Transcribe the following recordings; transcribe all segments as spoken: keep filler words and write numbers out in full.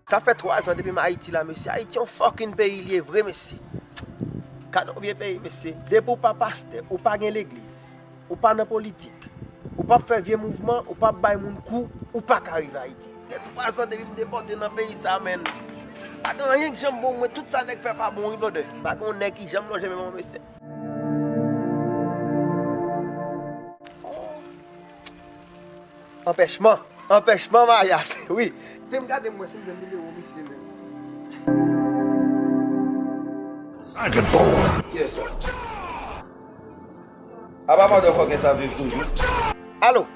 Sa fè twa zan depi m Ayiti la, mesye. Ayiti yon fucking peyi li ye vre, mesye. Gade yon vye peyi, mesye. Depi w pa pastè, ou pa gen legliz, ou pa nan politik, ou p ap fè vye mouvman, ou p ap bay moun kou, ou pa ka rive Ayiti. Gen twa zan depi m depòte nan peyi sa, menn. Pa gen anyen k janm bon, mwen, tout sa nèg fè pa bon, wi, blòdè. Pa gen yon nèg ki janm lonje men mwen, mesye. Anpèchman. Anpèchman maryaj, wi. Te m gade m wè si m jwenn nimewo misye menm. Dragon Ball. Yes, sir. Apa motherfucker sa viv toujou? Alo?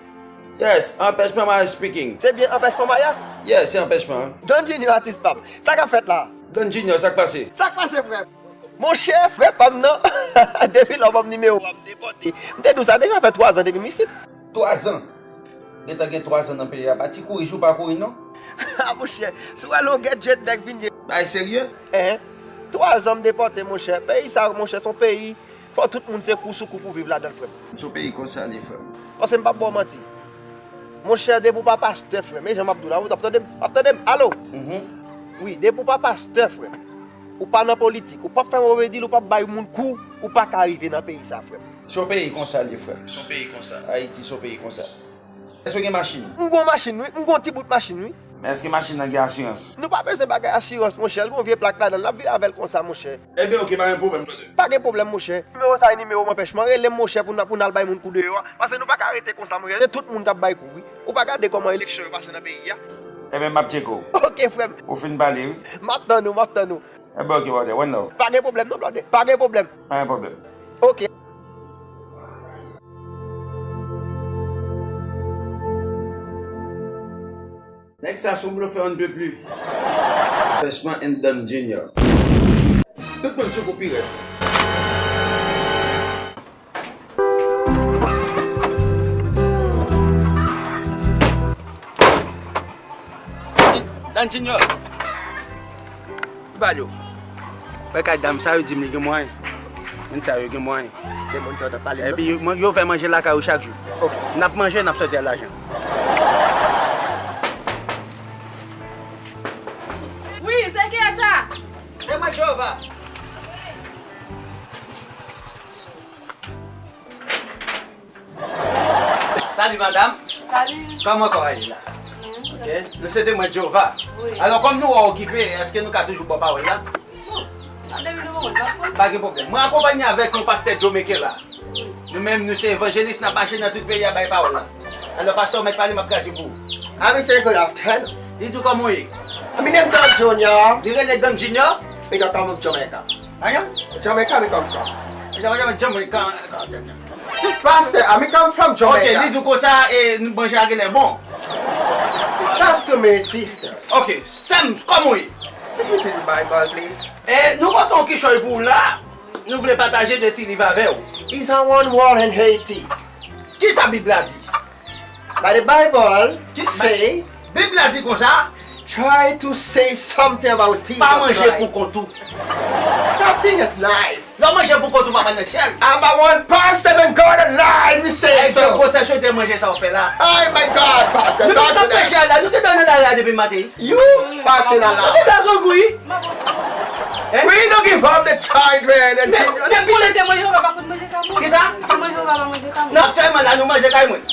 Yes, Anpèchman maryaj speaking. Se byen Anpèchman maryaj? Yes, se Anpèchman. Don Junior atis pa m. Sa k ap fèt la? Don Junior, sa k pase? Sa k pase, frè? Monchè, frè pa m nan, depi lè w ban m nimewo a, m depòte. M te di w sa deja fè twa zan depi m isit. Twa zan? Gentan gen twa zan nan peyi a, pa ti kouri jou pa kouri non. A monchè, si w wè longè djèt nèg vin ye. Bagay serye? Enhen. Twa zan m depòte, monchè. Peyi sa, monchè, se yon peyi, fò tout moun se kou sou kou pou viv ladan l, frè m. Se yon peyi konsa li ye, frè m. Paske m p ap ba w manti. Monchè, depi w pa pastè, frè m, e jan m ap di w la, w ap tande m, w ap tande m, alo? Mhm. Wi, depi w pa pastè, frè m, ou pa nan politik, ou p ap fè move dil, ou p ap bay moun kou, ou pa ka rive nan peyi sa, frè m. Se yon peyi konsa li ye, frè m. Se yon peyi konsa. Ayiti se yon peyi konsa. Èske w gen machin? M gon machin, wi. M gon ti bout machin, wi. Men èske machin nan gen asirans? Nou pa bezwen bagay asirans, monchè. L gon vye plak ladan l. N ap viv avè l konsa, monchè. Ebyen, oke, pa gen pwoblèm, brother. Pa gen pwoblèm, monchè. Nimewo sa a e nimewo m anpèchman. Rele m, monchè, pou n, pou n al bay moun kou deyò a. Paske nou pa ka rete konsa, monchè. Se tout moun k ap bay kou, wi. Ou pa gade kòman eleksyon yo pase nan peyi a? Ebyen, m ap tcheke w. Oke, frè m. Ou fin pale, wi. M ap tann ou, m ap tann ou. Ebyen, oke, brother. One love. Pa gen pwoblèm, non, brother. Pa gen pwoblèm. Pa gen pwoblèm. Oke. Nèg sa se yon blofè, on ne peut plus. Freshman and Don Junior. Tout moun sou kou pirèt. Don Junior. Ki bagay yo? Wè kay dam sa yo di m li gen mwayen. Moun sa yo gen mwayen. Se moun sa w t ap pale m nan? Epi yo, yo fè manje lakay ou chak jou. Ok. N ap manje, n ap sòti ak lajan. Wi, se kiyès sa? Se mwen, Jewova. Salut madame. Salut. Kòman kò a ye la? Bien. Ok. Nou se temwen Jewova. Wi. Alò, kòm nou wè w okipe, èske nou ka toujou ba w pawòl la? Bon, depi nou ba mwen, pa gen pwoblèm. Pa gen pwoblèm. Mwen akonpanye avèk yon pastè Djameken la. Wi. Nou menm, nou se evanjelis, n ap mache nan tout peyi a bay pawòl la. Alò, pastè, ou mèt pale, m ap tradui pou ou. Ami, se good afternoon. Li di w kòman w ye? Ami, name Don Junior. Li rele Don Junior? Mi ta come from Jamaica. Ayan? Jamaica mi come from. Li ta come from Jamaica. Pastor, I mi come from Jamaica. Ok, li di konsa, e, nou manje a genlè bon. Just to me, sisters. Ok, sè m, kòman w ye? Let me see the Bible, please. E, nou pote yon kichòy pou w la, nou vle pataje de ti liv avè w. Is a one world in Haiti. Kisa Bib la di? But the Bible ki say, Bib la di konsa, try to say something about Jesus Christ. Pa manje pou kont ou. Stop being a life. Lè w manje pou kont ou, pa pral nan syèl. I'm a one pastor and God alive, mi say so. Èske gwosè chodyè manje sa w fè la? Oh my God, Pastor, don't do that. Nou te nan peche a la, nou te nan lari a depi maten. You fucking a lie. Ou te nan grangou, wi. We don't give up the children and children. Depi lè te manje, pa konn manje kay moun. Kisa? Te manje, pa manje kay moun. Non, aktyèlman la, nou manje kay moun.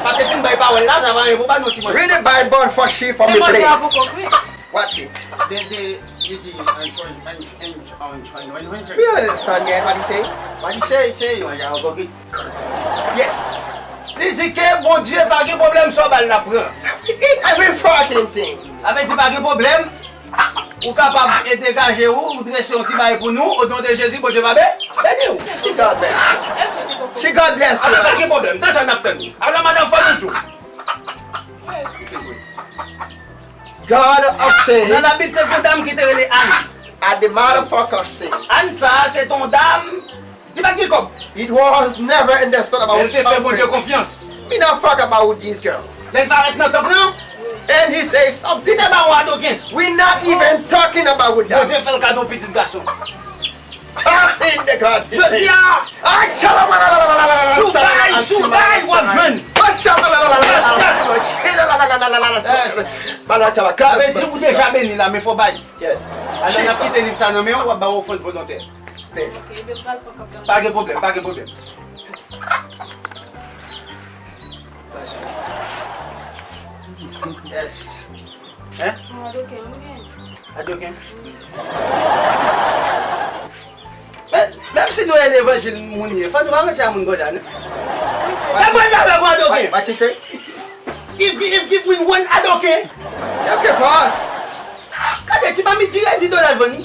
Paske si n bay pawòl la, sa va rive pou ba nou ti manje. Read the Bible for she for me, please. Watch it. They, they, they, they, enjoy, enjoy, enjoy, enjoy. You understand yet what he say? What he say, say, you are going. Yes. Li di ke Bondye pa gen pwoblèm sa w ba l l ap pran. He eat every fucking thing. Sa vle di pa gen pwoblèm. Ou kapab e degaje ou, ou drese yon ti bagay pou nou, o non de Jezi, Bondye va be-, beni w. She God bless. She God bless you. Ala pa gen pwoblèm, tan sa n ap tann ou. Ala madanm fò nou di w. God of say. Nan Labib te gen yon dam ki te rele Ann. At the motherfucker say. Ann sa a se te yon dam. Li pa t gen kòb. It was never understood about something. Men l te fè Bondye konfyans. Mi nan fuck about this girl. Lè l parèt nan tanp lan. And he say something. Li te ba w adoken. We not even talking about that. Bondye fè l kado pitit gason. Just in the God. Jodi a. Ay, shalom, la, la, la. Sou bay, sou bay, w ap jwenn. Ay, shalom, la, la, la. La, la, la, la, la. Bagay sa va kras. Sa vle di ou deja beni la, men fò bay. Yes. Alò, n ap kite liv sa nan men w, w ap ba w ofrann volontè. Pè. Ok, ebyen, m pral fè kòb la. Pa gen pwoblèm, pa gen pwoblèm. Yes. Hein? Bon, adoken, wi, gen. Adoken? Men, menm si nou e levanjil moun ye, fò nou pa ranse a moun konsa, non? Wi, frè. E mwen, m pa fè kwa adoken. What, what you say? If, if, give me one adoken. Adoken for us. Gade, ti mamit di, e di dola l vann li.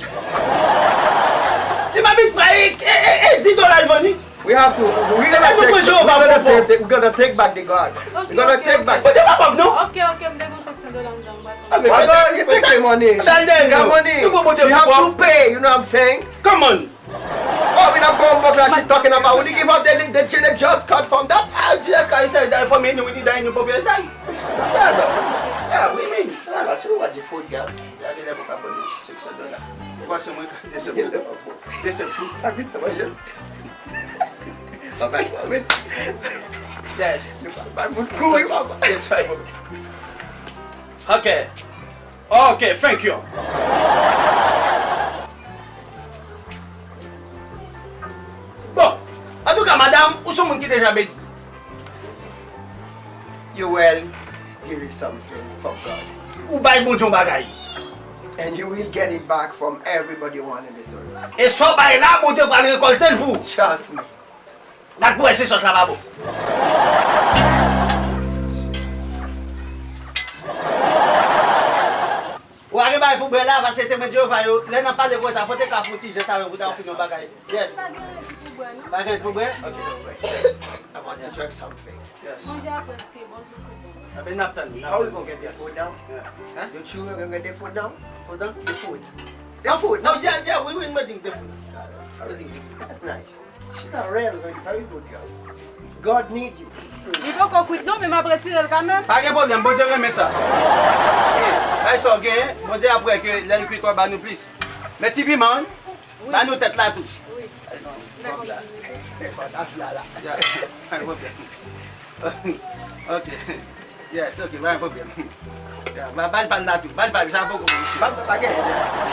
Ti mamit, e, e, e, e di dola l vann li. We have to, we gonna take, we gonna take, we gonna take back the God. We gonna take back. Bondye pa pòv, non. Ok, ok, m te gon senk san dola anndan, m pa konn. Ah, men Bondye, you take the money. She got money. You have to pay, you know what I'm saying? Come on. Oh, we not going back like she talking about. We give up the, the, the, the jobs cut from that. Ah, Jesus Christ said that for me, we did die in the population. Yeah, bro. Yeah, we mean. Yeah, but you know what the food, girl? Yeah, they never got money. Six hundred dollars. What's the money? This is food. This is food. Papa, papa. Yes. Papa, good cool, papa. Yes, papa. Ok. Ok, thank you. Bon, antouka, madanm, ou se yon moun ki deja beni. You will give you something from God. Ou bay Bondye yon bagay. And you will get it back from everybody one in this world. E sa w bay la, Bondye pral rekòlte l pou ou. Trust me. N ap wè si sòs la pa bon. Ou pa gen bagay pou bwè la, paske Temwen Jewova yo, lè n ap pale konsa, fò te ka fè yon ti jès avè w pou ta ofri nou bagay. Yes. Pa gen anyen pou bwè, non? Pa gen anyen pou bwè? Ok. I want to drink something. Yes. Manje a prèske bon, tout kote. Apre n ap tann li. How we gonna get the food now? Yeah. Huh? You two are gonna get the food now? Food now? The food. The food. No, yeah, yeah, we will make the food. We will make the food. That's nice. She's a real, very, very good girl. God need you. Li poko kwit non, men m ap retire l kanmenm. Pa gen pwoblèm, Bondye renmen sa. Bay sa w genyen, Bondye ap wè ke lè l kwit w ap ba nou plis. Men ti piman, wi. Ba nou tèt la tou. Wi. Mèsi. Ya, pa gen pwoblèm. Ok. Yes, ok, pa gen pwoblèm. Ya, ba, ba l pa l la tou. Ba l pa l, sa poko. Pa, pa gen.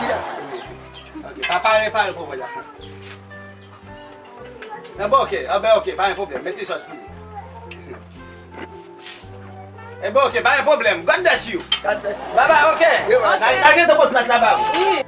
Sila. Ok, pa pare, pare pou mwen la. Enben ok, enben ok, pa gen pwoblèm. Mete sòs pou li. Enben ok, pa gen pwoblèm. God bless you. God bless you. Bye bye, ok. Yeah, man. N a, n a gentan pote nòt la ba ou. Wi.